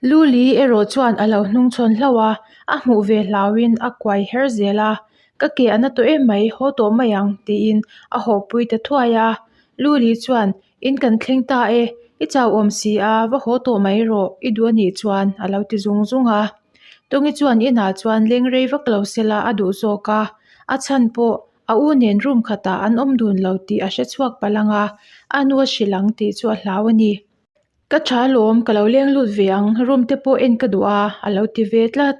Luli erawh chuan a lo hnungchhawn hlauh a, a hmuh ve hlauhin a kuai her zel a, Ka ke a na tawh em mai, haw tawh mai ang, tiin a hawpui ta thuai a. Luli chuan, In kan thleng ta e, i chau awm si a, va haw tawh mai rawh, i duh a nih chuan, a lo ti zung zung a. Tawngi chuan inah chuan leng rei vak lo sela a duh zawk a, a chhan pawh a u nen room khatah an awm dun lo tih a hre chhuak palh ang a, a nu a hrilh ang tih chu a hlau a ni. Ka tha alawm, ka lo leng lut ve ang, room te pawh en ka duh a, a lo ti ve tlat.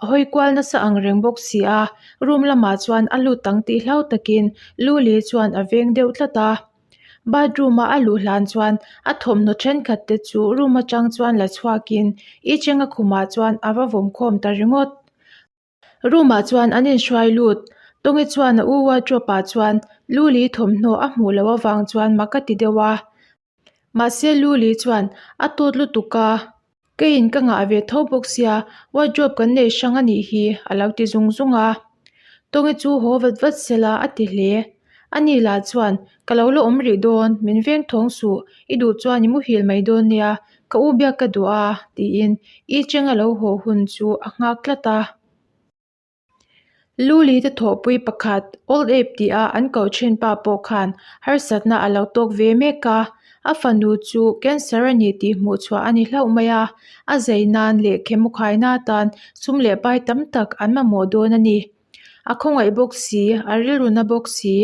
A hawi kual nasa ang reng bawk si a, room lamah chuan a lut ang tih hlau takin Luli chuan a veng deuh tlat a. Bathroom a a luh hlan chuan a thawmhnaw thenkhat te chu room atang chuan la chhuakin I Chenga khumah chuan a va vawm khawm ta ringawt. Room ah chuan an inhruai lut. Tawngi chuan a u wardrobe ah chuan Luli thawmhnaw a hmuh loh avang chuan mak a ti deuh a. Mahse Luli chuan a tawt lutuk a, keiin ka ngah ve tho bawk sia wardrobe kan nei hrang a nih hi a lo ti zung zung a. Tawngi chu haw vat vat sela a ti hle. Ani lah chuan ka lo la awm rih dawn, min veng thawng suh, i duh chuan i muhil mai dawn nia, ka u biak ka duh a tiin I Cheng a lo haw hun chu a nghak tlat a. Luli te thawhpui pakhat Old Ape tih a an koh thin pa pawh khan harsatna a lo tawk ve mek a, a fanu chu cancer a ni tih hmuh chhuah a ni hlauh mai a, a zai nan leh khemukhaina atan sum leh pai tam tak an mamawh dawn a ni. A khawngaih bawk si, a rilru na bawk si,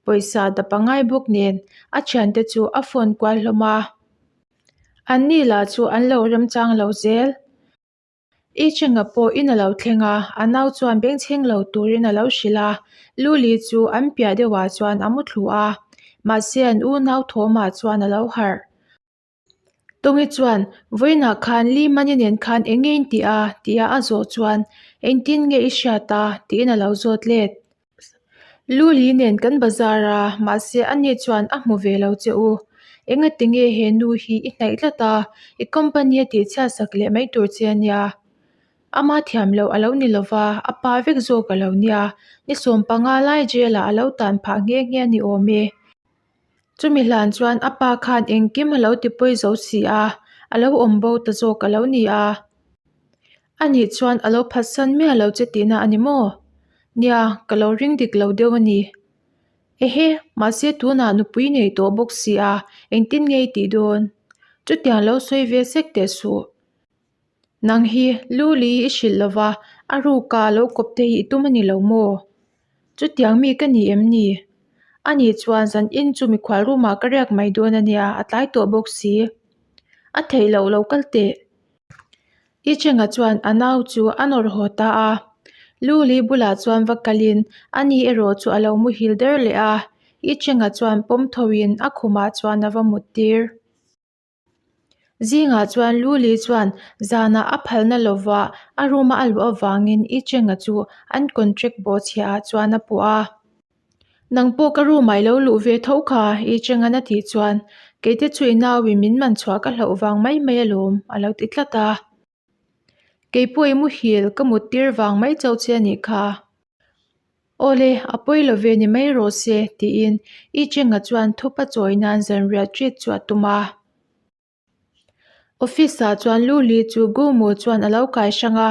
pawisa dap a ngai bawk nen a thiante chu a phone kual hlawm a, anni lah chu an lo remchang lo zel. I Chenga pawh in a lo thleng a, a nau chuan bengchheng lo turin a lo hrilh a, Luli chu an piah deuhah chuan a muthlu a, mahse an unau thawmah chuan a lo harh. Tawngi chuan, Vawiinah khan Li Mani nen khan eng nge in tih a? tia a zawh chuan, Engtin nge i hriat a? tiin a lo zawt let. Luli nen kan bazar a, mahse ani chuan a hmu ve lo che u. Engati nge he nu hi i hnaih tlat a, i company a tihchhiat sak leh mai tur che a nia. Ama thiam loh a lo ni lo va, a pa vek zawk a lo nia. Ni 15 lai jail ah a lo tan phah nghe nghe a ni awm e. Chumi hlan chuan a pa khan engkim a lo ti pawi zo si a, a lo awm bo ta zawk a lo ni a. A nih chuan a lo phatsan miah lo che tihna a ni maw? Nia, ka lo ring dik lo deuh a ni. Ehe, mahse tunah nupui nei tawh bawk si a, engtin nge i tih dawn? Chutiang lo sawi ve sek teh suh. Nang hi Luli i hrilh lo va, a ruka lo kawp te hi i tum a ni lo maw? Chutiang mi ka ni em ni? A nih chuan zan in chu mikhual room ah ka riak mai dawn a nia, a tlai tawh bawk si. A theih loh lo kal teh. I Chenga chuan a nau chu a nawr haw ta a. Luli bulah chuan va kalin ani erawh chu a lo muhil der leh a. I Chenga chuan pawm thoin a khumah chuan a va mut tir. Zingah chuan Luli chuan zanah a phalna lova a room a a luh avangin I Chenga chu an contract bawhchhiah ah chuan a puah a. Nang pawh ka room ah i lo luh ve tho kha I Chengan a tih chuan kei te chu i nauin min man chhuah ka hlauh vang mai mai alawm a lo ti tlat a. Kei pawh i muhil ka mut tir vang mai chauh che a nih kha. Awle, a pawi lo ve ni mai rawh se, tiin I Chenga chuan thupa chawi nan zanriah treat chu a tum a. Office ah chuan Luli chu Gumu chuan a lo kai hrang a,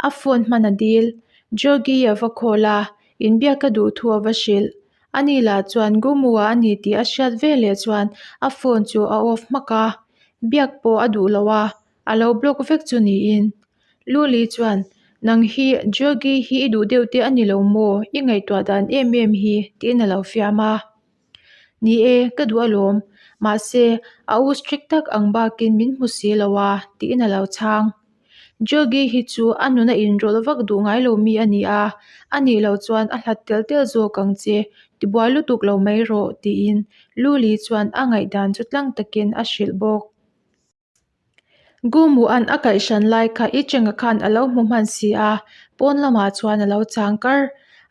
a phone hman a dil. Jogi a va call a, inbiak a duh thu a va hrilh. Ani lah chuan Gumu-a a ni tih a hriat veleh chuan a phone chu a off hmak a, biak pawh a duh lo a, a lo block vek chu niin. Luli chuan, Nang hi Jogi hi i duh deuh te a ni lo maw? I ngaihtuah dan em em hi, tiin a lo fiam a. Ni e, ka duh alawm. Mahse, a u strict tak ang bakin min hmu si lo a, tiin a lo chhang. Jogi hi chu a nuna inrawlh vak duh ngai lo mi a ni a, a nih loh chuan a hlat tel tel zawk ang che, tibuai lutuk lo mai rawh, tiin Luli chuan a ngaihdan chu tlang takin a hrilh bawk. Gumu'an a kaihhran lai kha I Chenga khan a lo hmu hman si a, pawn lamah chuan a lo chang kar.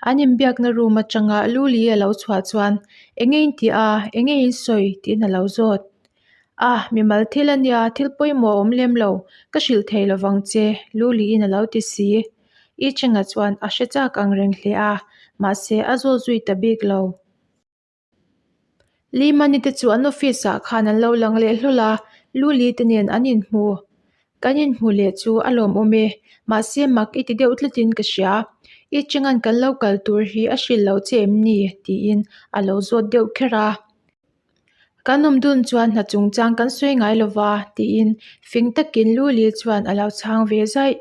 An inbiakna room atanga Luli a lo chhuah chuan, Enge in tih a? Enge in sawi? tiin a lo zawt. A, mimal thil a nia, thil pawimawh a awm lem lo, ka hrilh thei lovang che, Luliin a lo ti si. I Chenga chuan a hre chak ang reng hle a, mahse a zawt zui ta bik lo. Limani te chu an office ah khan an lo lang leh hlawl a, Luli te nen an inhmu. Kan inhmu leh chu a lawmawm e, mahse mak i ti deuh tlatin ka hria. I chengan kan lo kal tur hi a hrilh lo che em ni? tiin a lo zawt deuh kher a. Kan awm dun chuan hna chungchang kan sawi ngai lo va, tiin fing takin Luli chuan a lo chhang ve zaih.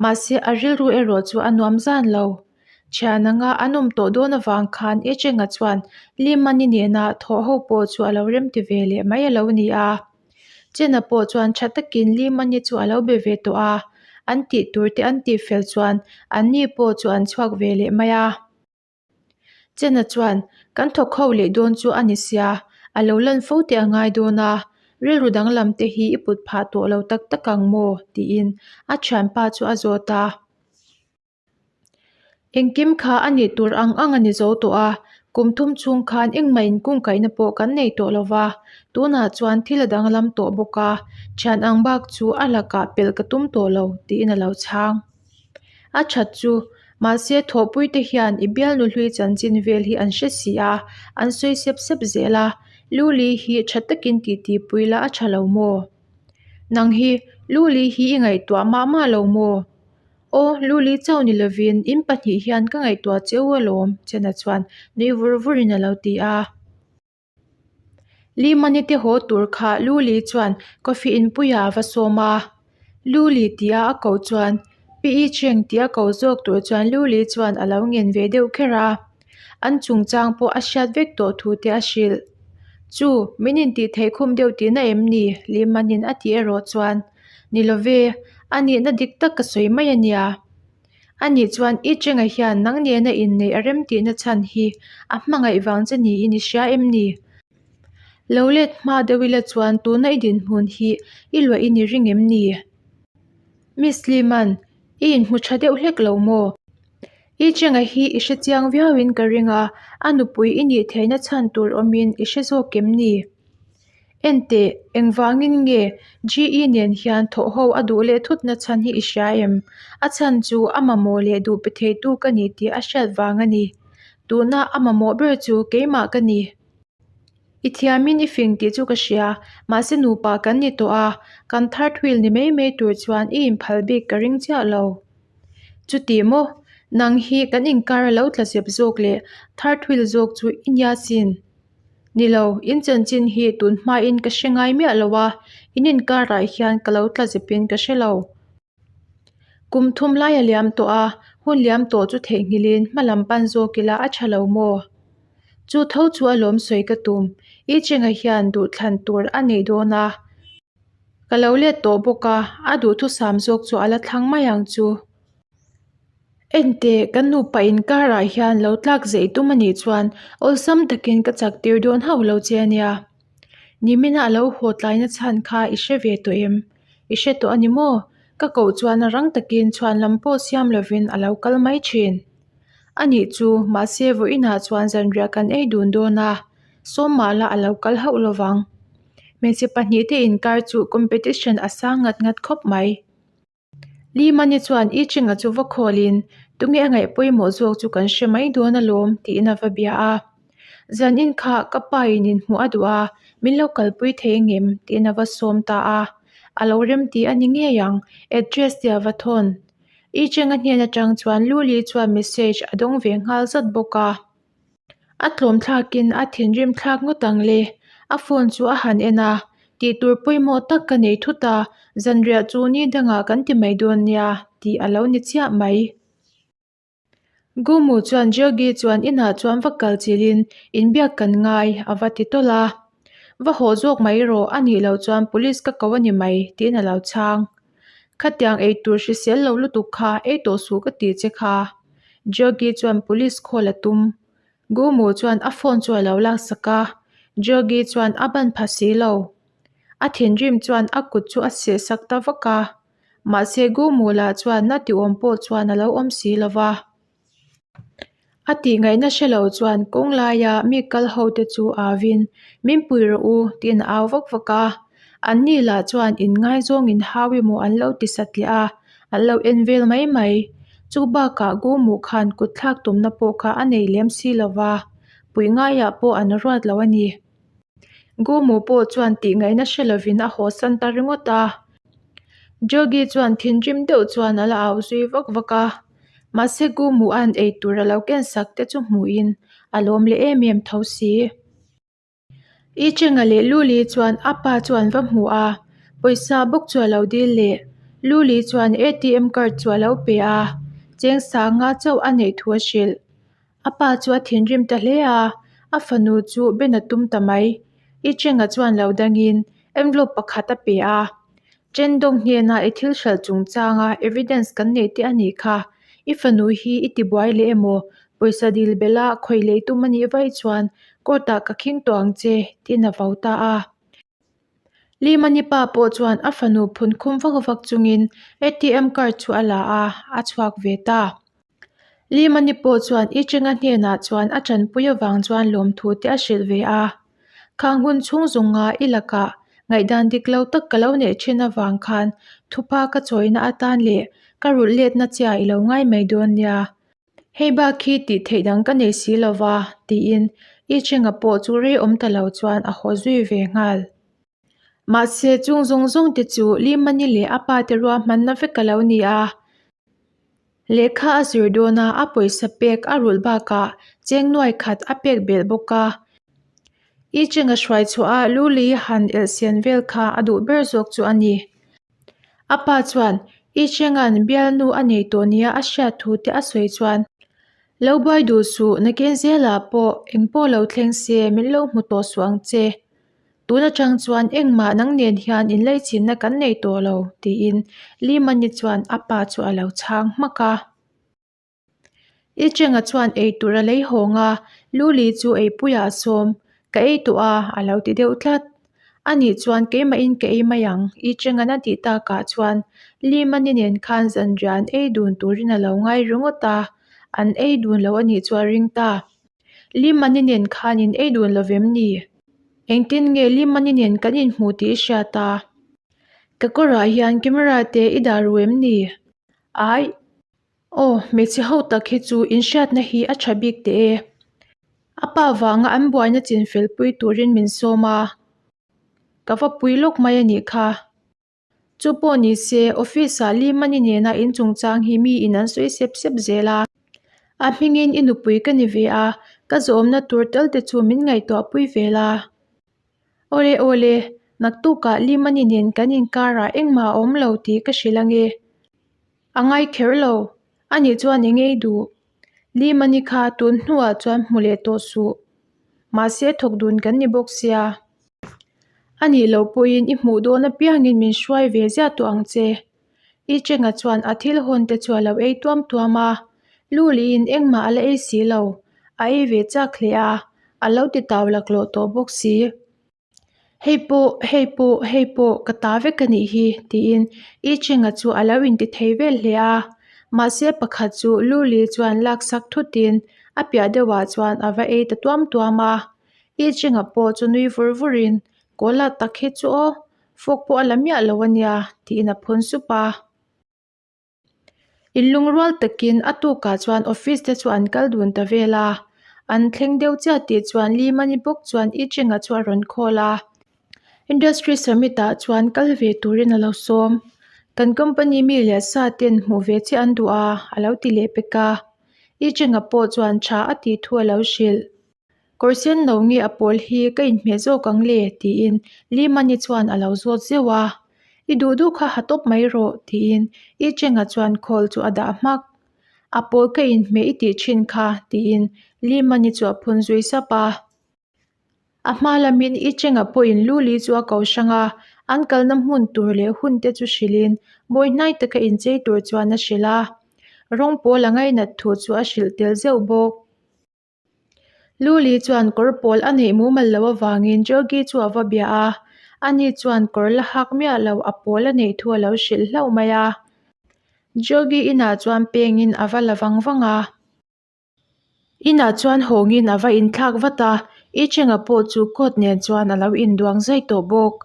Mahse a rilru erawh chu a nuam zan lo. Thian anga an awm tawh dawn avang khan I Chenga chuan Limani nena thawh ho pawh chu a lo remti ve leh mai a lo ni a. Chena pawh chuan tha takin Limani chu a lo be ve tawh a, an tih tur te an tih fel chuan anni pawh chu an chhuak ve leh mai a. Chena chuan, Kan thawk ho leh dawn chu a ni sia, a lo lan fo teh a ngai dawn a, rilru danglam te hi i put phah tawh lo tak tak ang maw? tiin a thianpa chu a zawt a. Engkim kha a nih tur ang ang a ni zo tawh a, kum thum chhung khan engmah inkungkaihna pawh kan nei tawh lo va, tunah chuan thil a danglam tawh bawk a, thian ang bak chu a lakah pelh ka tum tawh lo tiin a lo chhang. A that chu, mahse thawhpuite hian i bialnu hlui chanchin vel hi an hre si a, an sawi sep sep zel a, Luli hi tha takin titi pui la a tha lo maw? Nang hi Luli hi i ngaihtuah mah mah lo maw? Aw, Luli chauh ni lovin in pahnih hian ka ngaihtuah che u alawm, Chena chuan nui vur vurin a lo ti a. Limani te haw tur kha Luli chuan coffee inpuiah a va sawm a. Luli tia a ko chuan Pi I Cheng tia ko zawk tur chuan Luli chuan a lo ngen ve deuh kher a. An chungchang pawh a hriat vek tawh thu te a hrilh. Chu, min intih theih khum deuh tihna em ni? Limanin a tih erawh chuan, Ni lo ve, a nihna dik tak ka sawi mai a nia. A nih chuan i Chenga hian nang nena inneih a rem tihna chhan hi a hmangaih vang che niin i hria em ni? Lo let hma deuh ila chuan tuna i dinhmun hi i luah i ni ring em ni? Miss Liman, i inhmu tha deuh hlek lo maw? I Chenga hi i hre chiang viauin ka ring a, a nupui i nih theihna chhan tur awmin i hre zawk em ni? Enteh, engvangin nge GE nen hian thawh ho a duh leh thutna chhan hi i hria em? A chhan chu a mamawh leh duh pe theitu ka ni tih a hriat vang a ni. Tuna a mamawh ber chu keimah ka ni. I thiamin i fing tih chu ka hria, mahse nupa kan ni tawh a, kan third wheel ni mai mai tur chuan i inphal bik ka ring chiah lo. Chuti maw? Nang hi kan inkar a lo tla zep zawk leh third wheel zawk chu i nia sin. Ni lo, in chanchin hi tun hmain ka hre ngai miah lo a, in inkarah hian ka lo tla zepin ka hre lo. Kum thum lai a liam tawh a, hun liam tawh chu theihnghilhin hma lam pan zawk ila a tha lo maw? Chu tho chu a lawm sawi ka tum, i chenga hian duhthlan tur a nei dawn a. Ka lo let tawh bawk a, a duhthusam zawk chu a la thlang mai ang chu. Enteh, kan nupa inkarah hian lo tlak zeih tum a nih chuan awlsam takin ka chak tir dawn hauh lo che a nia. Nimina a lo haw tlaina chhan kha i hre ve tawh em? I hre tawh a ni maw? Ka koh chuan a rang takin chhuan lam pawh siam lovin a lo kal mai thin. A nih chu, mahse vawiinah chuan zanriah kan ei dun dawn a, sawm mah la a lo kal hauh lovang. Hmeichhe pahnihte inkar chu competition a sang ngat ngat khawp mai. Limani chuan I Chinga chu va khawlin, Tunge a ngaih pawimawh zawk chu kan hre mai dawn alawm, tiin a va bia a. Zanin kha ka pa in inhmuh a duh a, min lo kalpui thei engem? tiin a va sawm ta a. A lo rem tih a ni ngei ang, address te a va thawn. I Chinga hnen atang chuan Luli chuan message a dawng ve nghal zat bawk a. A tlawm thlakin a thinrim thlak ngawt ang le. A phone chu a han en a, Tih tur pawimawh tak ka nei thut a, zanriah chu ni dangah kan ti mai dawn nia, tih a lo ni chiah mai. Gumu chuan Jogi chuan inah chuan va kal chilhin inbiak kan ngai a va ti tawlh a. Va haw zawk mai rawh, a nih loh chuan police ka ko a ni mai, tiin a lo chhang. Khatiang ei tur hrisel lo lutuk kha ei tawh suh ka tih che kha. Jogi chuan police call a tum. Gumu chuan a phone chu a lo laksak a, Jogi chuan a ban pha si lo. A thinrim chuan a kut chu a seh sak ta vak a, mahse Gumu lah chuan na ti awm pawh chuan a lo awm si lo va. A tih ngaihna hre lo chuan kawng laia mi kal ho te chu au in, Min pui rawh u, tiin a au vak vak a. An ni lah chuan in ngaizawng in hau emaw an lo ti satliah a, an lo en vel mai mai. Chu bakah Gumu khan kut thlak tumna pawh kha a nei lem si lo va, puih ngaiah pawh an ruat lo a ni. Gumu pawh chuan tih ngaihna hre lovin a haw san ta ringawt a. Jogi chuan thinrim deuh chuan a la au zui vak vak a, mahse Gumu-a'n eitur a lo ken sak te chu hmuhin a lawm leh em em tho si. I Chenga leh Luli chuan a pa chu an va hmu a, pawisa bawk chu a lo dil leh. Luli chuan ATM card chu a lo pe a, cheng sanga chauh a neih thu a hrilh. A pa chu a thinrim ta hle a, a fanu chu ben a tum ta mai. I Chenga chuan lo dangin envelope pakhat a pe a, Chendawng hnena i thil hralh chungchanga evidence kan neih te a nih kha. I fanu hi i tibuai leh emaw, pawisa dil bela khawih leh tum a nih vaih chuan court ah ka khing tawh ang che, tiin a vau ta a. Limani pa pawh chuan a fanu phun khum vak vak chungin ATM card chu a la a, a chhuak ve ta. Limani pawh chuan I Chenga hnenah chuan a tanpui avang chuan lawmthu te a hrilh ve a. Khang hun chhung zawnga i lakah ngaihdan dik lo tak ka lo neih thin avang khan thupa ka chawina atan leh ka rulh letna chia i lo ngai mai dawn nia. Hei bak hi tih theih dang ka nei si lo va, tiin I Chenga pawh chu rei awm ta lo chuan a haw zui ve nghal. Mahse, chung zawng zawng te chu Limani leh a pa te ruahmanna vek a lo ni a. Lehkha a zir dawn a, a pawisa pek a rulh bakah cheng nuai khat a pek belh bawk a. I chenga hruai chhuah a Luli han elhsian vel kha a duh ber zawk chu a ni. A pa chuan I chenga'n bialnu a nei tawh nia a hriat thu te a sawi chuan Lo buai duh suh, nakin zelah pawh engpawh lo thleng se min lo hmu tawh suh ang che. Tun atang chuan engmah nang nen hian inlaichinna kan nei tawh lo, tiin Limani chuan a pa chu a lo chhang hmak a. I Chenga chuan ei tur a lei hawng a, Luli chu eipuiah a sawm. Ka ei tawh a, a lo ti deuh tlat. Anih chuan keimahin ka ei mai ang, I Chenga'n a tih takah chuan Limani nen khan zanriah an ei dun turin a lo ngai ringawt a, an ei dun lo anih chu a ring ta. Limani nen khan in ei dun lo vem ni? Engtin nge Limani nen kan inhmu tih i hriat a? Ka kawrah hian camera te i dah ru em ni? Aih. Aw, hmeichhe ho tak hi chu inhriatna hi a tha bik teh e. A pa vanga an buaina chinfel pui turin min sawm a, ka va pui lawk mai a nih kha. Chu pawh ni se, office-ah Limani nena in chungchang hi miin an sawi sep sep zel a. A hmingin i nupui ka ni ve a, ka zawmna tur tel te chu min ngaihtuahpui ve la. Awle awle, naktukah Limani nen kan inkarah engmah a awm lo tih ka hrilh ange. A ngai kher lo, anih chuan i ngei duh. Limani kha tun hnuah chuan hmu leh tawh suh. Mahse thawk dun kan ni bawk sia. A nih loh pawhin i hmuh dawn apiangin min hruai ve ziah tawh ang che. I Chenga chuan a thil hawn te chu a lo ei tuam tuam a, Luliin engmah a la ei si lo, a ei ve chak hle a, a lo ti tau laklawh tawh bawk si. Hei pawh, hei pawh, hei pawh ka ta vek a nih hi, tiin I Chenga chu a lo inti thei vel hle a. Mahse pakhat chu Luli chuan laksak thutin a piah deuhah chuan a va ei ta tuam tuam a. I Chenga pawh chu nui vur vurin, Kawla tak hi chu aw, fawk pawh a la miah lo a nia, tiin a phun sup a. Inlungrual takin a tukah chuan office te chu an kal dun ta vel a, an thleng deuh chiah tih chuan Limani bawk chuan I Chenga chu a rawn call a. Industry Summit ah chuan kal ve turin a lo sawm. Kan company mi leh sa ten hmuh ve che an duh a, a lo ti leh pek a. I Chenga pawh chuan tha a tih thu a lo hrilh. Kawr sen lo nge a pawl hi ka inhmeh zawk ang le? tiin Limani chuan a lo zawt zeuh a. I duh duh kha ha tawp mai rawh tiin I Chenga chuan khawl chu a dah hmak. A pawl ka inhmeh i tih thin kha tiin Limani chu a phun zui sap a. A hma lamin I Chenga pawhin Luli chu a ko hrang a, an kalna hmun tur leh hun te chu hrilhin mawi hnai taka inchei tur chuan a hrilh a. Rawng pawl a ngainat thu chu a hrilh tel zeuh bawk. Luli chuan kawr pawl a neih mumal loh avangin Jogi chu a va bia a, ani chuan kawr la hak miah lo a pawl a neih thu a lo hrilh hlauh mai a. Jogi inah chuan pengin a va la vang vang a. Inah chuan hawngin a va inthlak vat a, Ichenga pawh chu coat nen chuan a lo induang zai tawh bawk.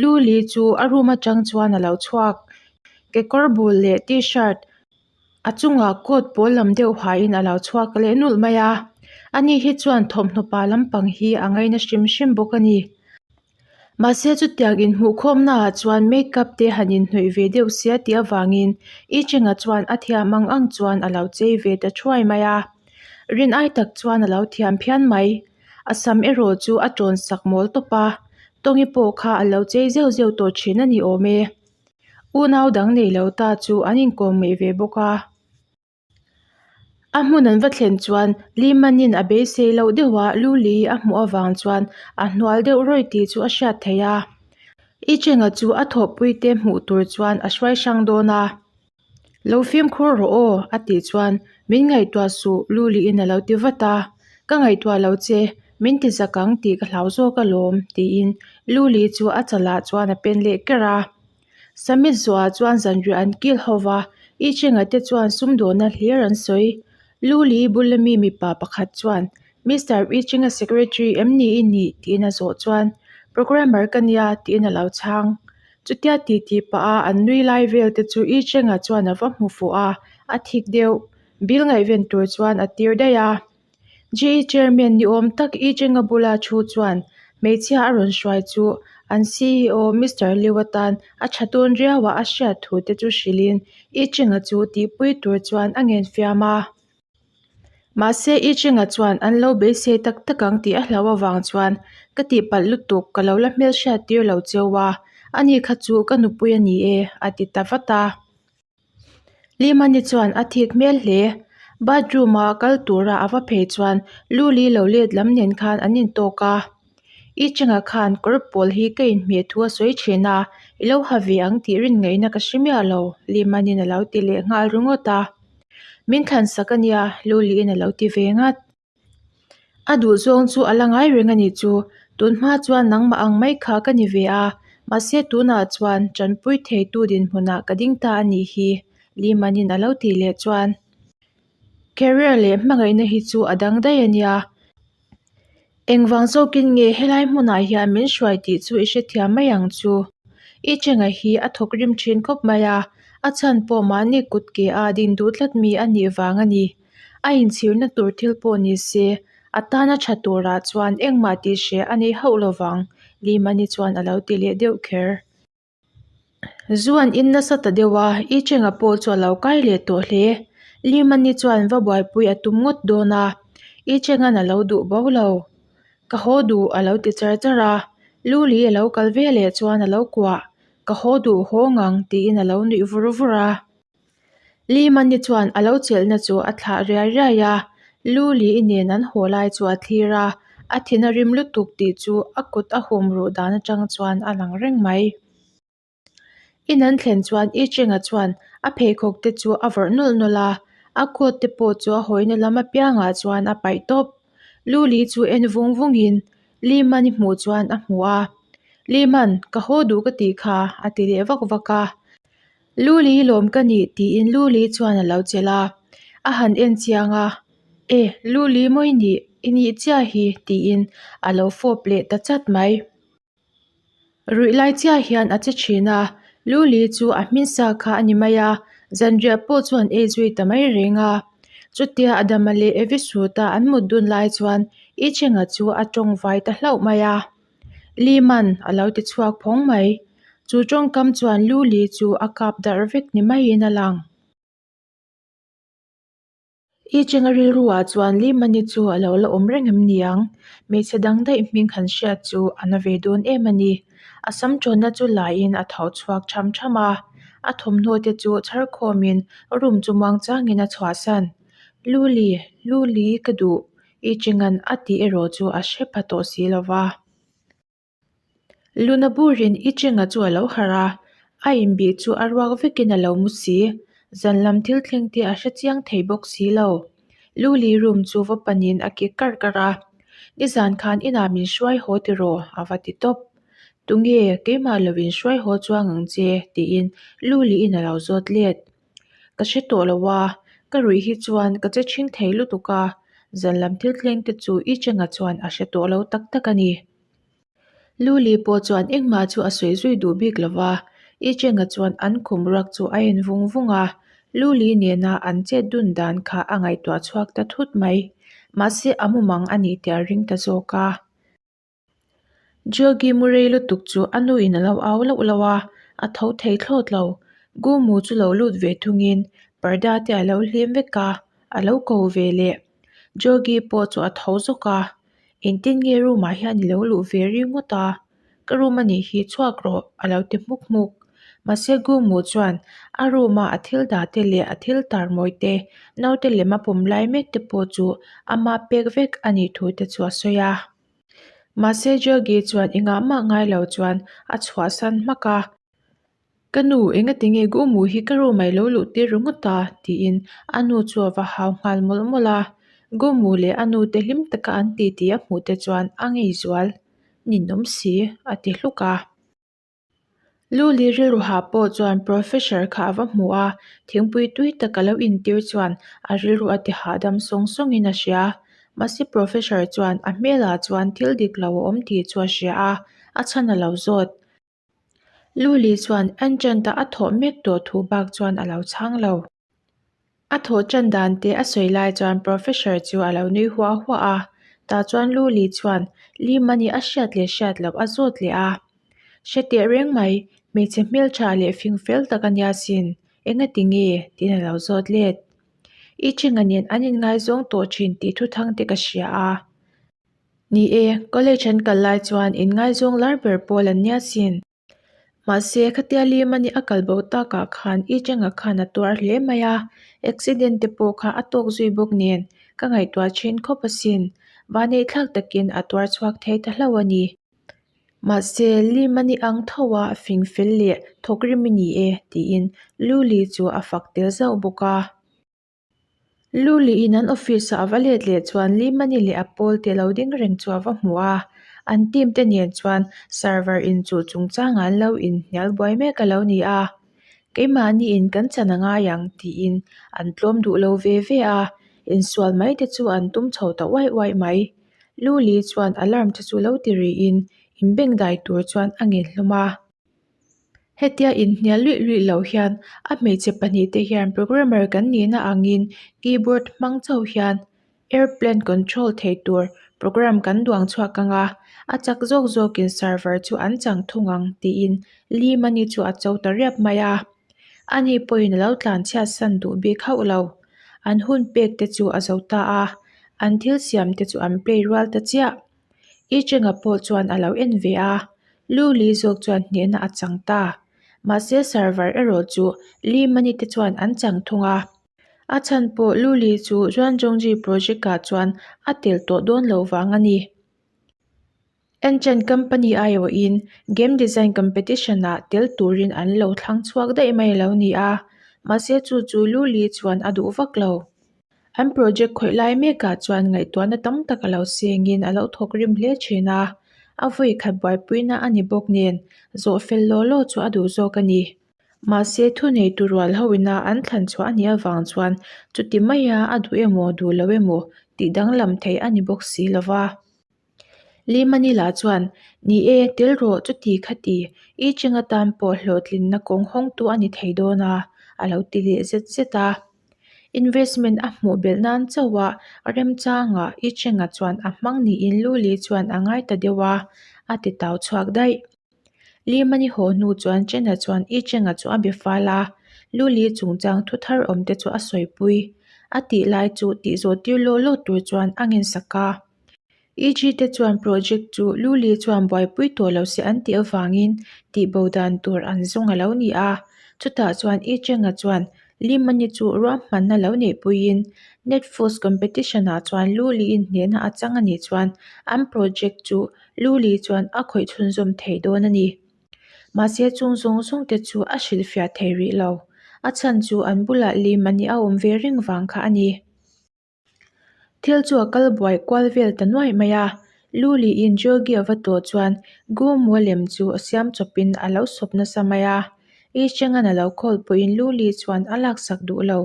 Luli chu a room atang chuan a lo chhuak. Kekawr bul leh t-shirt A chungah coat pawl lam deuh hain a lo chhuak leh nulh mai a, ani hi chuan thawmhnaw pa lampang hi a ngaina hrim hrim bawk a ni. Mahse chutiang inhmuhkhawmnaah chuan make-up te han inhnawih ve deuh sia tih avangin I Cheng-a chuan a thiam ang ang chuan a lo chei ve ta thuai mai a. Rin ai tak chuan a lo thiam phian mai. A sam erawh chu a tawn sak mawl tawp a, Tawngi pawh kha a lo chei zeuh zeuh tawh thin a ni awm e. Unau dang nei lo ta chu an inkawm ngeih ve bawk a. A hmun an va thlen chuan Lehman-in a beisei loh deuh a Luli a hmuh avang chuan a hnual deuh rawih tih chu a hriat theih a. I Chenga chu a thawhpuite hmuh tur chuan a hruai hrang dawn a. Lo fimkhur rawh aw a tih chuan min ngaihtuah suh Luliin a lo ti vat a. Ka ngaihtuah lo che, min ti zak ang tih ka hlau zawk alawm tiin Luli chu a chalah chuan a pen leh ker a. Summit zawhah chuan zanriah an kil ho va, I Chenga te chuan sumdawhna hlir an sawi. Luli bula mi mipa pakhat chuan, Mister I Chenga secretary em ni i nih? tiin a zawh chuan, Programmer ka nia tiin a lo chhang. Chutia titi pah a an nui lai vel te chu I Chenga chuan a va hmu fuh a, a thik deuh. Bill ngaihven tur chuan a tir daih a. GE Chairman ni awm tak I Chenga bula thu chuan hmeichhia a rawn hruai chu an CEO Mister Liu atan a tha dawn riau a a hriat thu te chu hrilhin I Chenga chu tihpui tur chuan a ngen fiam a. Mahse I Chenga chuan an lo beisei tak tak ang tih a hlauh avang chuan ka tihpalh lutuk ka lo la hmelhriat tir lo cheu a, ani kha chu ka nupui a ni e a ti ta vat a. Limani chuan a thik hmel hle. Bathroom a kal tura a va phei chuan Luli lo let lam nen khan an intawk a. I Chenga khan kawr pawl hi ka inhmeh thu a sawi thin a, i lo ha ve ang tih rin ngaihna ka hre miah lo, Limanin a lo ti leh nghal ringawt a. Min thlan sak a nia, Luliin a lo ti ve ngat. A duh zawng chu a la ngai reng a nih chu. Tun hma chuan nangmah ang mai kha ka ni ve a, mahse tunah chuan tanpui theitu dinhmunah ka ding ta a nih hi, Lehman-in a lo tih leh chuan. Career leh hmangaihna hi chu a dang daih a nia. Engvang zawkin nge helai hmunah hian min hruai tih chu i hrethiam mai ang chu. I chenga hi a thawk rim thin khawp mai a, a chhan pawh mahni kut ke a din duh tlat mi a nih vang a ni. A inchhirna tur thil pawh ni se, a tana tha turah chuan engmah tih hreh a nei hauh lovang, Limani chuan a lo ti leh deuh kher. Zu an in nasa ta deuh a, I Chenga pawh chu a lo kai leh tawh hle. Limani chuan va buaipui a tum ngawt dawn a, I Chenga'n a lo duh bo lo. Ka haw duh a lo ti char char a, Luli a lo kal ve leh chuan a lo kuah, Ka haw duh haw ngang tiin a lo nuih vur vur a. Limani chuan a lo chelhna chu a thlah riai riai a, Luli nen an haw lai chu a thlir a, a thin a rim lutuk tih chu a kut a hum ruh dan atang chuan a lang reng mai. In an thlen chuan I Chenga chuan a pheikhawk te chu a vawrh nawlh nawlh a, a coat te pawh chu a hawina lam apiangah chuan a paih tawp. Luli chu en vung vungin Limani hmuh chuan a hmu a, Liman, ka haw duh ka tih kha a ti leh vak vak a. Luli lawm ka nih tiin Luli chuan a lo chelh a, a han en chiang a, E, Luli mawi nih, i nih chiah hi tiin a lo fawp leh ta chat mai. Ruih lai chiah hian a che thin a, Luli chu a hmin sa kha a ni mai a, zanriah pawh chuan ei zui ta mai reng a. Chutia Adama leh Evi suta an mut dun lai chuan I Chenga chu a tawng vai ta hlauh mai a. Liman a lo ti chhuak phawng mai. Chu tawngkam chuan Luli chu a kap darh vek ni maiin a lang. I Chenga rilruah chuan Limani chu a lo la awm reng em ni ang? Hmeichhe dang daih hming han hriat chu a na ve dawn em a ni. A sam tawnna chu laiin a tho chhuak tham tham a, a thawmhnaw te chu chhar khawmin room chu muangchangin a chhuahsan. Luli, Luli ka duh I Chenga'n a tih erawh chu a hre pha tawh si lo va. Luna burin I Chenga chu a lo harh a, a inbih chu a ruak vekin a lo mu si. Zan lam thil thleng te a hre chiang thei bawk si lo. Luli room chu va panin a kik karh karh a, Nizan khan inah min hruai haw tiraw? a va ti tawp. Tunge keimah lo in hruai haw chuang ang che? tiin Luliin a lo zawt let. Ka hre tawh lo a, ka ruih hi chuan ka che chhing thei lutuk a, zan lam thil thleng te chu I Chenga chuan a hre tawh lo tak tak a ni. Luli pawh chuan engmah chu a sawi zui duh bik lo va, I Chenga chuan an khum ruak chu a en vung vung a, Luli nena an chet dun dan kha a ngaihtuah chhuak ta thut mai. Mahse a mumang a nih tih a ring ta zawk a. Jogi mu rei lutuk chu a nu in a lo au lauh lauh a, a tho thei thlawt lo. Gumu chu lo lut ve thungin parda te a lo hlim vek a, a lo ko ve leh. Jogi pawh chu a tho zawk a, Engtin nge room ah hian i lo luh ve ringawt a? Ka room a nih hi chhuak rawh a lo ti hmuk hmuk. Mahse Gumu chuan a room a a thil dah te leh a thil tar mawi te, naute lem a pawm lai mek te pawh chu ama pek vek a nih thu te chu a sawi a. Mahse Jogi chuan engah mah ngai lo chuan a chhuahsan hmak a. Ka nu, engati nge Gumu hi ka room ah i lo luh tir ringawt a? tiin a nu chu a va hau nghal mawlh mawlh a. Gumu leh a nu te hlim taka an ti tih a hmuh te chuan a ngei zual. Ninawm si, a ti hluk a. Luli rilru hah pawh chuan Professor kha a va hmu a, thingpui tui tak a lo intir chuan a rilru a ti hahdam sawng sawngin a hria. Mahse Professor chuan a hmelah chuan thil dik lo a awm tih chu a hria a, a chhan a lo zawt. Luli chuan Enchant-a a thawh mek tawh thu bak chuan a lo chhang lo. A thawh tan dan te a sawi lai chuan Professor chu a lo nui huah huah a, tah chuan Luli chuan Limani a hriat leh hriat loh a zawt leh a. Hre teh reng mai, hmeichhe hmeltha leh fing fel tak a nia sin, engati nge? tiin a lo zawt let. I thenga nen an inngaizawng tawh thin tih thuthang te ka hria a. Ni e, college an kal lai chuan inngaizawng lar ber pawl an nia sin. Mahse, khatia Limani a kal bo takah khan I Cheng-a khan a tuar hle mai a, accident te pawh kha a tawk zui bawk nen ka ngaihtuah thin khawp asin. Vaneihthlak takin a tuar chhuak thei ta hlauh a ni. Mahse, Limani ang tho a fing fel leh thawk rim i ni e, tiin Luli chu a fak tel zauh bawk a. Luliin an office ah a va let leh chuan Limani leh a pawl te lo ding reng chu a va hmu a, an team te nen chuan server inchuh chungchangah an lo inhnial buai mek a lo ni a, keimahniin kan chan a ngai ang tiin an tlawm duh lo ve ve a, insual mai te chu an tum chho ta uaih uaih mai. Luli chuan alarm te chu lo ti riin inbengdai tur chuan a ngen hlawm a. Hetia inhnial luih luih loh hian a hmeichhe pahnihte hian programmer kan nihna angin keyboard hmang chauh hian airplane control thei tur program kan duang chhuak ang a, a chak zawk zawkin server chu an chang thung ang tiin Lee Money chu a cho ta riap mai a. Ani pawhin a lo tlanchhiat san duh bik hauh lo. An hun pek te chu a zo ta a, an thil siam te chu an play rual ta chiah. I Chenga pawh chuan a lo en ve a, Lu Li zawk chuan hnehna a chang ta. Mahse server erawh chu Li Mani te chuan an chang thung a. A chhan pawh Lu Li chu Zhuanzhongji project ah chuan a tel tawh dawn lo vang a ni. Enchant company aiawhin game design competition ah tel turin an lo thlang chhuak daih mai a lo ni a, mahse chu chu Lu Li chuan a duh vak lo. An project khawih lai mekah chuan ngaihtuahna tam tak a lo sengin a lo thawk rim hle thin a, a vawi khat buaipuina a ni bawk nen zawh fel law law chu a duh zawk a ni. Mahse thuneitu rual ho ina an thlan chhuah a nih avang chuan chuti maia a duh emaw duh lo emaw tih danglam theih a ni bawk si lo va. Limanila chuan, Ni e, tel rawh, chuti khati, i cheng atan pawh hlawhtlinna kawng hawngtu a ni thei dawn a, a lo ti leh zet zet a. Investment a hmuh belh nan chauh a, remchangah i chenga chuan a hmang niin Luli chuan a ngai ta deuh a, a ti tau chhuak daih. Limani haw hnu chuan Chena chuan I Chenga chu a be fal a, Luli chungchang thu thar awm te chu a sawipui. A tih lai chu tih zawh tir law law tur chuan a ngensak a. EG te chuan project chu Luli chuan buaipui tawh lo se an tih avangin tihbo dan tur an zawng a lo ni a. Chutah chuan I Chenga chuan Limani chu ruahmanna lo neihpuiin Netforce competition-ah chuan Luli-in hnehna a chang a nih chuan an project chu Luli chuan a khawih chhunzawm thei dawn a ni. Mahse chung zawng zawng te chu a hrilhfiah thei rih lo. A chhan chu an bulah Limani a awm ve reng vang kha a ni. Thil chu a kal buai kual vel ta nuaih mai a, Luliin Jogi a va tawh chuan Gumu lem chu a siam chawpin a lo sawp nasa mai a, Ichengan a lo call pawhin Luli chuan a laksak duh lo.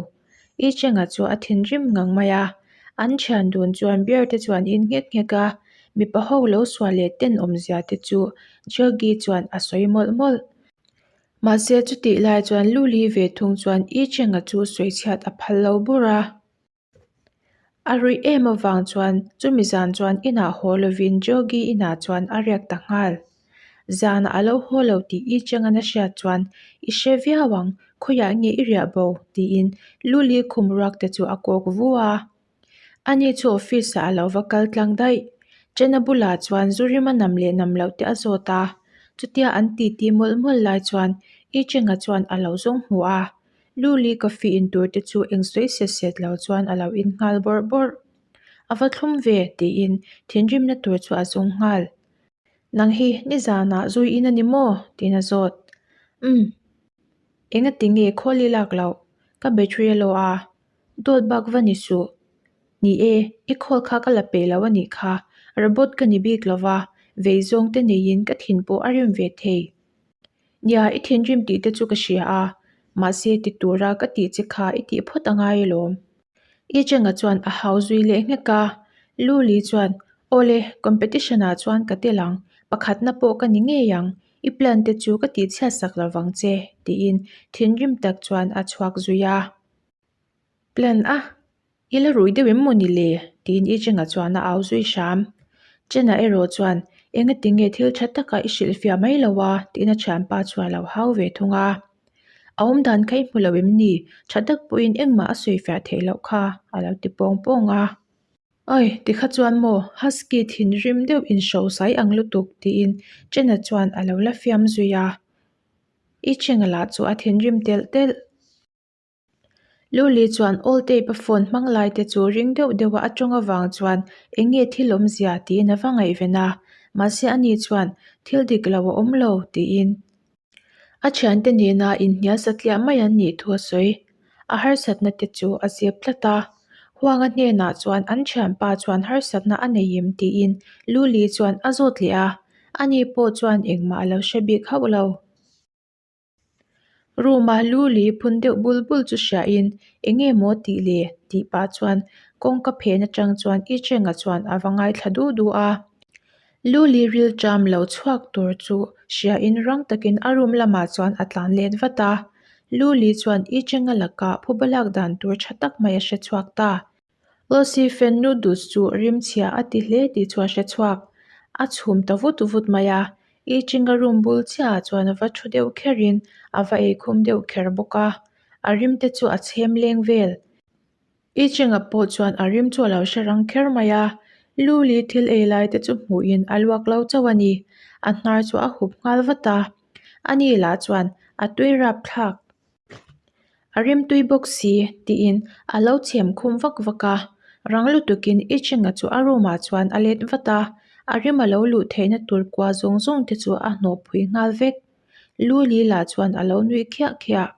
Ichenga chu a thinrim ngang mai a, an thian dun chuan beer te chuan in nghek nghek a, mipa ho lo sual leh tenawmzia te chu Jogi chuan a sawi mawlh mawlh. Mahse chutih lai chuan Luli ve thung chuan Ichenga chu sawichhiat a phal lo bur a. A ruih em avang chuan chumi zan chuan inah haw lovin Jogi inah chuan a riak ta nghal. Zanah a lo haw lo tih i cheng a hriat chuan i hre viau ang, khawiah nge i riah bo? tiin Luli khum ruak te chu a kawk vu a. Ani chu office ah a lo va kal tlang daih. Chena bulah chuan zu rim a nam leh nam loh te a zawt a, chutia an titi mawlh mawlh lai chuan i chenga chuan a lo zawng hmu a. Luli coffee in tur te chu eng sawi set set lo chuan a lo in nghal bawrh bawrh. A va thlum ve tiin thinrimna tur chu a zawng nghal. Nang hi nizanah zui in a ni maw? tiin a zawt. Umm. Engati nge khawl i lak loh? Ka battery a lo a. Dawt bak va ni suh. Ni e, i khawl kha ka la peih lo a nih kha. Robot ka ni bik lo va, vei zawng te neiin ka thin pawh a rim ve thei. Nia, i thinrim tih te chu ka hria a, mahse ti tura ka tih che kha i tih phawt a ngai alawm. I Chenga chuan a hau zui leh nghek a, Luli chuan, Awle, competition ah chuan ka tel ang, pakhatna pawh ka ni ngei ang, i plan te chu ka tih chhiat sak lo vang che, tiin thinrim tak chuan a chhuak zui a. Plan a, i la rui deuh em maw ni le? tiin I Chenga chuan a au zui hram. Chena erawh chuan, Engati nge thil tha taka i hrilhfiah mai lo a? tiin a thianpa chu a lo hau ve thung a. A awm dan kha i hmu lo em ni? Tha tak pawhin engmah a sawifiah theih loh kha, a lo ti pawng pawng a. Oi, tikha chuan maw, Husky thinrim deuh inhrohsai ang lutuk, tiin Chena chuan a lo la fiam zui a. I Chenga lah chu a thinrim telh telh. Luli chuan all tape a phone hmang lai te chu ring deuh deuh a a tawng avang chuan eng nge thil awmzia tiin a va ngaihven a, mahse ani chuan thil dik lo a awm lo tiin a thiante nena inhnial satliah mai an nih thu a sawi. A harsatna te chu a zep tlat a, Huanga hnenah chuan an thianpa chuan harsatna a nei em tiin Luli chuan a zawt leh a, ani pawh chuan engmah a lo hre bik hauh lo. Room a lu li phun deuh bul bul chu hriain eng nge maw tih le tih pah chuan kawngka phen atang chuan I Chenga chuan a va ngaithla duh duh a. Lu li ril ṭam lo chhuak tur chu hriain rang takin a room lamah chuan a tlan let vat a. Lu li chuan I Chenga lakah phuba lak dan tur ṭha tak mai a hre chhuak ta. Lucy fan noodles chu rimchhia a ti hle tih chu a hre chhuak. A chhum ta vut vut mai a, I Chinga room bul chiahah chuan a va thu deuh kherin a va eikhum deuh kher bawk a, a rim te chu a chhem leng vel. I Chinga pawh chuan a rim chu a lo hre rang kher mai a, Luli thil ei lai te chu hmuhin a luak lo chauh a ni. A hnar chu a hup nghal vat a, ani lah chuan a tui rapthlak. A rimtui bawk si tiin a lo chhem khum vak vak a, rang lutukin I Chinga chu a room ah chuan a let vat a, a rim a lo luh theihna tur kua zawng zawng te chu a hnawh phui nghal vek. Lu Li lah chuan a lo nuih khiah khiah.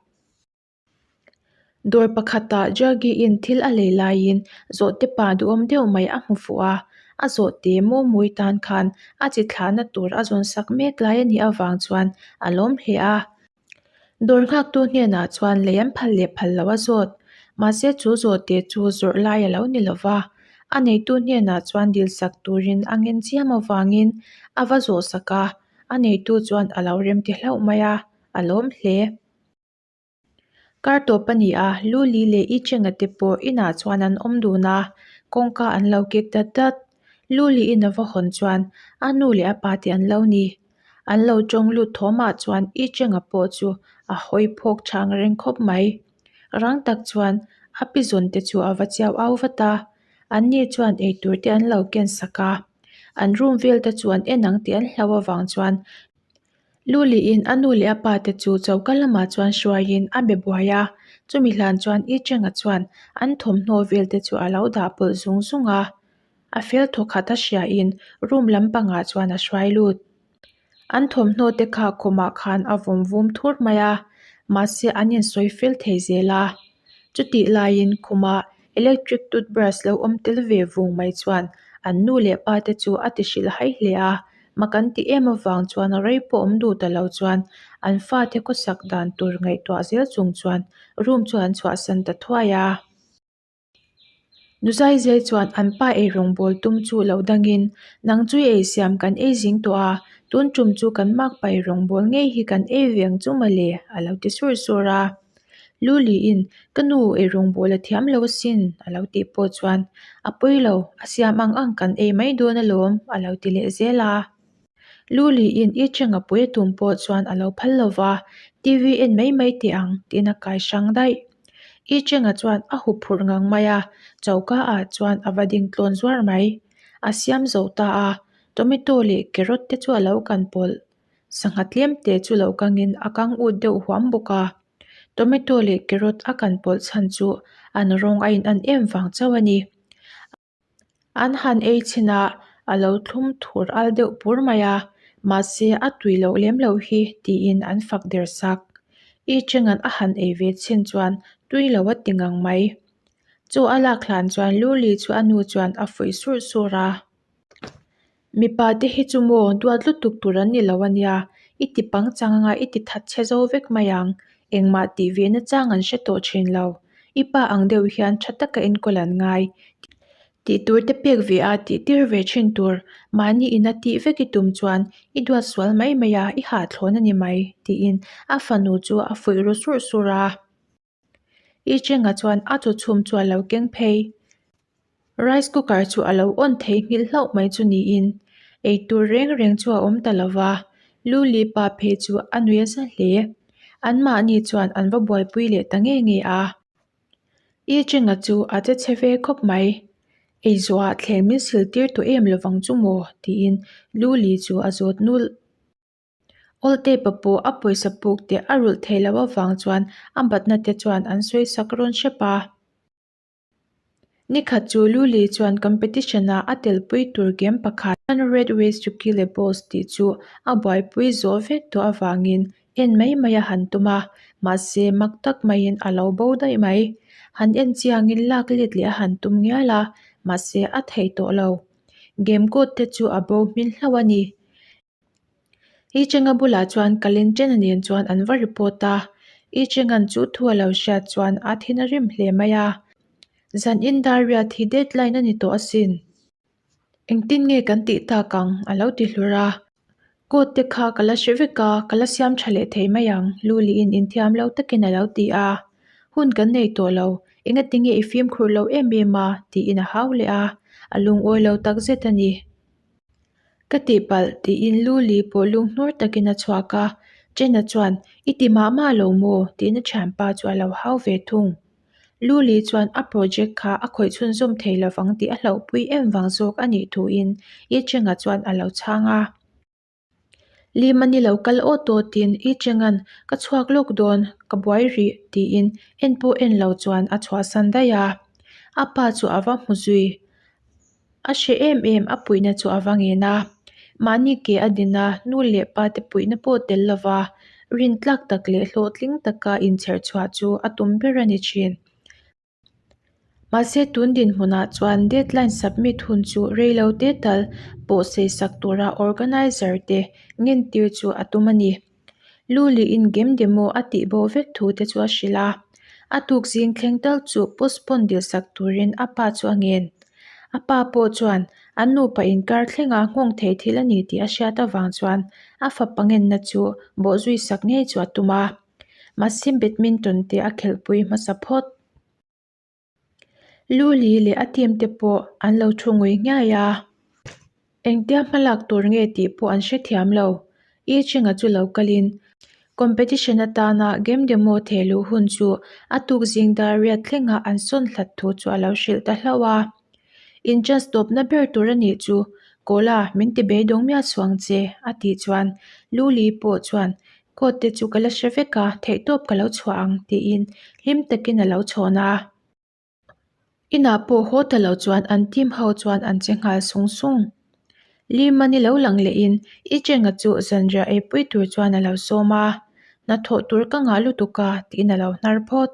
Dawr pakhatah Jaggi in thil a lei laiin zawhte pa duhawm deuh mai a hmu fuh a, a zawhte mawmui tan khan a chi thlahna tur a zawn sak mek lai a nih avang chuan a lawm hle a. Dawr nghaktu hnenah chuan lei an phal leh phal lo a zawt. Mahse chu zawhte chu zawrh lai a lo ni lo va, a neitu hnenah chuan dilsak turin a ngen chiam avangin a va zawhsak a, a neitu chuan a lo remti hlauh mai a, a lawm hle. Kar tawp a ni a, Luli leh I Chenga te pawh inah chuan an awm dun a, kawngka an lo kek dat dat. Luli in a va hawn chuan a nu leh a pa te an lo ni. An lo tawng lut thawmah chuan I Chenga pawh chu a hawi phawk chhang reng khawp mai. Rang tak chuan a pi zawn te chu a va chiau au vat a, an ni chuan eitur te an lo ken sak a. An room vel te chu an en ang tih an hlauh avang chuan Luliin a nu leh a pa te chu choka lamah chuan hruaiin a be buai a, chumi hlan chuan I Chenga chuan an thawmhnaw vel te chu a lo dah pawlh zung zung a. A fel thawkhat a hriain room lampangah chuan a hruai lut. An thawmhnaw te kha khumah khan a vawm vum thur mai a, mahse an insawi fel thei zel a. Chutih laiin khuma electric toothbrush lo awm tel ve vung mai chuan an nu leh pa te chu a ti hrilh hai hle a, mak an ti em avang chuan rei pawh awm duh ta lo chuan an fate khawsak dan tur ngaihtuah zel chung chuan room chu an chhuahsan ta thuai a. Nuzaizai chuan an pa eirawng bawl tum chu lo dangin, Nang chu i eisiam kan ei zing tawh a, tun tum chu kan makpa eirawng bawl ngei hi kan ei ve ang chu mawle, a lo ti sur sur a. Luliin, Ka nu, eirawngbawl a thiam lo asin, a lo tih pawh chuan, A pawi lo, a siam ang ang kan ei mai dawn alawm, a lo ti leh zel a. Luliin i cheng a pui a tum pawh chuan a lo phal lo va, TV en mai mai teh ang, tiin a kai hrang daih. I chenga chuan a hup phurh ngang mai a, choka ah chuan a va ding tlawn zuar mai. A siam zo ta a, tomato leh carrot te chu a lo kan pawlh. Sangha tlem te chu lo kangin a kang ut deuh huam bawk a. Tomato leh carrot a kan pawlh chhan chu an rawng a in an em vang chauh a ni. An han ei chhin a, a lo thlum thur al deuh pur mai a, mahse a tui loh lem loh hi tiin an fak der sak. I Chenga'n a han ei ve chhin chuan tui lo a ti ngang mai. Chaw a lak hlan chuan Luli chu a nu chuan a fuih surh surh a. Mipa te hi chu maw duat lutuk tur an ni lo a nia, i ti pangchang anga i ti that chhe zo vek mai ang, engmah tih ve na chang an hre tawh thin lo. I pa ang deuh hian tha taka enkawl an ngai. Tih tur te pek ve a tih tir ve thin tur, mahni ina tih vek i tum chuan i duat sual mai mai a, i hahthlawn a ni mai, tiin a fanu chu a fuih ru surh surh a. I Chenga chuan a chaw chhum chu a lo keng phei. Rice cooker chu a lo on thei nghilh hlauh mai chu niin ei tur reng reng chu a awm ta lo va, Lu Li pa phei chu a nui a za hle. Anmahni chuan an va buaipui leh ta nge nge a. I Chenga chu a che chhe ve khawp mai. Ei zawhah thleng min sil tir tawh em lovang chu maw? tiin Lu Li chu a zawt nulh. Awltepa pawh a pawisa puk te a rulh theih loh avang chuan a batna te chuan an sawi sak rawn hrep a. Nikhat chu Luli chuan competition ah a telpui tur game pakhat 100 Ways to Kill a Boss tih chu a buaipui zawh vek tawh avangin en mai mai a han tum a, mahse mak tak maiin a lo bo daih mai. Han en chiangin lak let leh a han tum ngial a, mahse a thei tawh lo. Game code te chu a bo hmin hlauh a ni. I Chenga bulah chuan Kalin Chena nen chuan an va report a, I Chenga'n chu thu a lo hriat chuan a thin a rim hle mai a, Zan in dar riat hi deadline a ni tawh asin. Engtin nge kan tih tak ang? a lo ti hlur a. Code te kha ka la hre vek a, ka la siam tha leh thei mai ang, Luliin inthiam lo takin a lo ti a. Hun kan nei tawh lo, engatinge i fimkhur lo em em a? tiin a hau leh a, a lungawi lo takzet a ni. Ka tihpalh, tiin Luli pawh lunghnur takin a chhuak a. Jenna chuan, I ti mah mah lo maw? tiin a thianpa chu a lo hau ve thung. Luli chuan a project kha a khawih chhunzawm thei lovang tih a hlauhpui em vang zawk a nih thuin I Chenga chuan a lo chhang a. Lima ni lo kal awt awtin I Chenga'n ka chhuak lawk dawn, ka buai rih, tiin en pawh en lo chuan a chhuahsan daih a. A pa chu a va hmu zui. A hre em em a puihna chu a va ngen a, mahni ke a din a, nu leh pa te puihna pawh tel lova rintlak tak leh hlawhtling taka inchherh chhuah chu a tum ber a ni thin. Mahse tun dinhmunah chuan deadline submit hun chu reilo te tal pawh sei sak tura organizer te ngentir chu a tum a ni. Luliin game demo a tih bo vek thu te chu a hrilh a, a tuk zing thleng tal chu postpone dil sak turin a pa chu a ngen. A pa pawh chuan an nupa inkar thlenga nghawng thei thil a ni tih a hriat avang chuan a fapa ngenna chu bawhzui sak ngei chu a tum a, mahse badminton te a khelhpui hmasa phawt. Luli leh a team te pawh an lo thu ngui nghiai a, engtia hmalak tur nge tih pawh an hrethiam lo. I Chinga chu lo kalin competition atana game demo theh luh hun chu a tuk zing dar riat thlenga an sawn hlat thu chu a lo hrilh ta hlauh a. In chance tawpna ber tur a nih chu Kawla min ti beidawng miah suang che a tih chuan Luli pawh chuan Coat te chu ka la hre vek a, theihtawp ka lo chhuah ang tiin hlim takin a lo chhawn a. Inah pawh haw ta lo chuan an team ho chuan an che nghal sung sung. Limani lo lang lehin I Chenga chu zanriah eipui tur chuan a lo sawm a, hnathawh tur ka ngah lutuk a tiin a lo hnar phawt.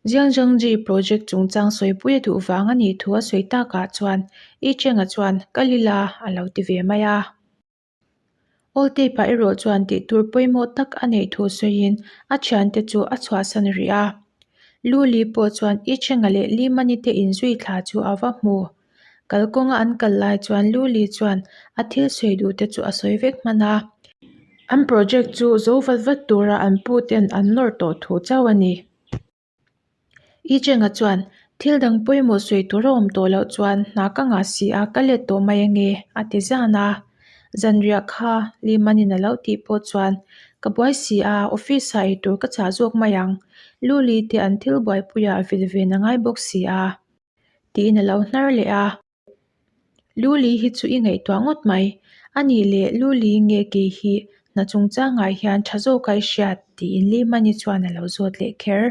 Jiang Zhangji project chungchang sawipui a duh vang a nih thu a sawi takah chuan I Chenga chuan ka lila a lo ti ve mai a. Awl tape ah erawh chuan tih tur pawimawh tak a neih thu sawiin a thiante chu a chhuahsan rih a. Luli pawh chuan I Chenga leh Li Mani te inzui thla chu a va hmu. Kalkawnga an kal lai chuan Luli chuan a thil sawi duh te chu a sawi vek hman a. An project chu zo vat vat tura an pu ten an nawr tawh thu chauh a ni. I Chenga chuan, Thil dang pawimawh sawi tur a awm tawh loh chuan hna ka ngah si a, ka let tawh mai ange, a ti zan a. Zanriah kha Limanin a lo tih pawh chuan, Ka buai si a, office ah eitur ka chah zawk mai ang. Luli te an thil buaipuiah vil ven a ngai bawk si a, tiin a lo hnar leh a. Luli hi chu i ngaihtuah ngawt mai. A nih leh Luli nge kei hi hna chungchangah hian tha zawk a i hriat tiin Limani chuan a lo zawt leh kher.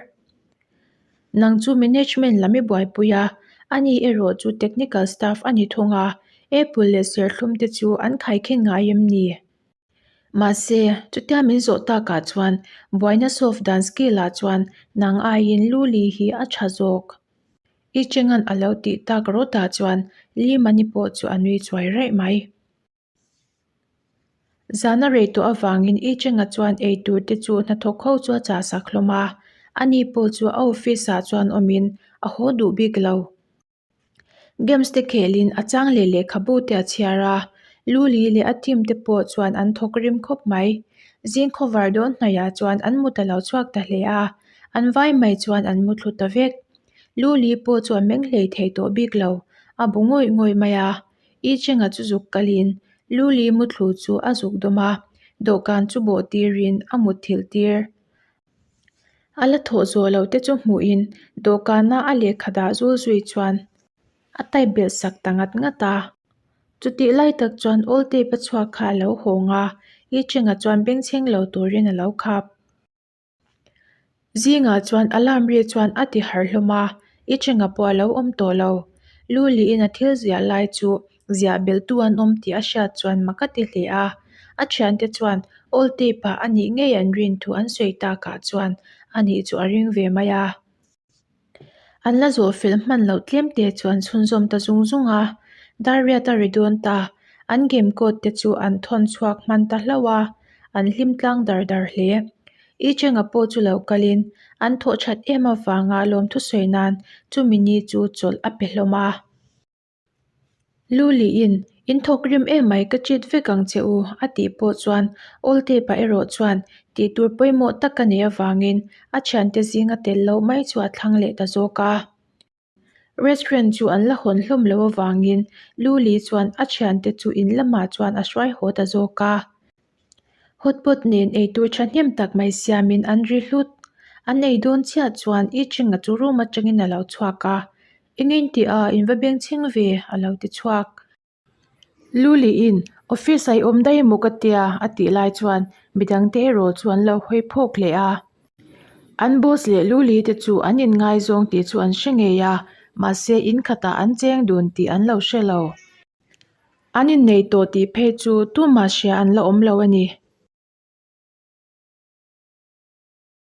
Nang chu management lam i buaipui a, ani erawh chu technical staff a ni thung a, Apple leh serthlum te chu an khaikhin ngai em ni? Mahse, chutia min zawh takah chuan buaina solve dan skill ah chuan nang aiin Luli hi a tha zawk. I Chengan a lo tih tak rawtah chuan Li Mani pawh chu a nui chuai raih mai. Zan a rei tawh avangin I Chenga chuan ei tur te chu hnathawk ho chu a chah sak hlawm a, ani pawh chu a office ah chuan awmin a haw duh bik lo. Games te khelhin a chang leh lehkhabu te a chhiar a, Luli leh a team te pawh chuan an thawk rim khawp mai. Zing khawvar dawn hnaihah chuan an mut a lo chhuak ta hle a, an vai mai chuan an mu thlu ta vek. Luli pawh chu a meng hlei thei tawh bik lo, a bu ngawih ngawih mai a. I Chenga chu zuk kalin Luli muthlu chu a zuk dawm a, dawhkan chu bawh tirin a mutthilh tir. A la thawh zawh loh te chu hmuhin dawhkana a lehkha dah zul zui chuan a type belh sak ta ngat ngat a. Chutih lai tak chuan all tape a chhuak kha a lo hawng a, I Chenga chuan bengchheng lo turin a lo khap. Zingah chuan alarm ri chuan a ti harh hlawm a, I Chenga pawh a lo awm tawh lo. Lu liin a thil ziah lai chu ziah belhtu an awm tih a hriat chuan mak a ti hle a. A thiante chuan all tape ah a nih ngei an rin thu an sawi takah chuan a nih chu a ring ve mai a. An la zawh fel hman loh tlem te chu an chhunzawm ta zung zung a, Dariat a ri dawn ta, an game code te chu an thawn chhuak hman ta hlauh a, an hlim tlang dar dar hle. I Chenga pawh chu lo kalin an thawh that em avanga lawmthu sawi nan chumi ni chu chawlh a pe hlawm a. Luliin, In thawk rim emai ka cheat vek ang che u, a tih pawh chuan Old Tape-a erawh chuan tih tur pawimawh tak a neih avangin a thiante zinga tel loh mai chu a thlang leh ta zawk a. Restaurant chu an la hawn hlawm loh avangin Luli chuan a thiante chu in lamah chuan a hruai haw ta zawk a. Hotpot nen eitur thahnem tak mai siamin an ri hlut. An ei dawn chiah chuan I Chinga chu room atangin a lo chhuak a, Eng in tih a, in va beng chhing ve, a lo ti chhuak. Luliin, Office a i awm daih emaw ka tia, a tih lai chuan midangte erawh chu an lo hawi phawk leh a. An boss leh Luli te chu an inngaizawng tih chu an hre ngei a, mahse in khatah an cheng dun tih an lo hre lo. An innei tawh tih phei chu tumah hria an la awm lo a ni.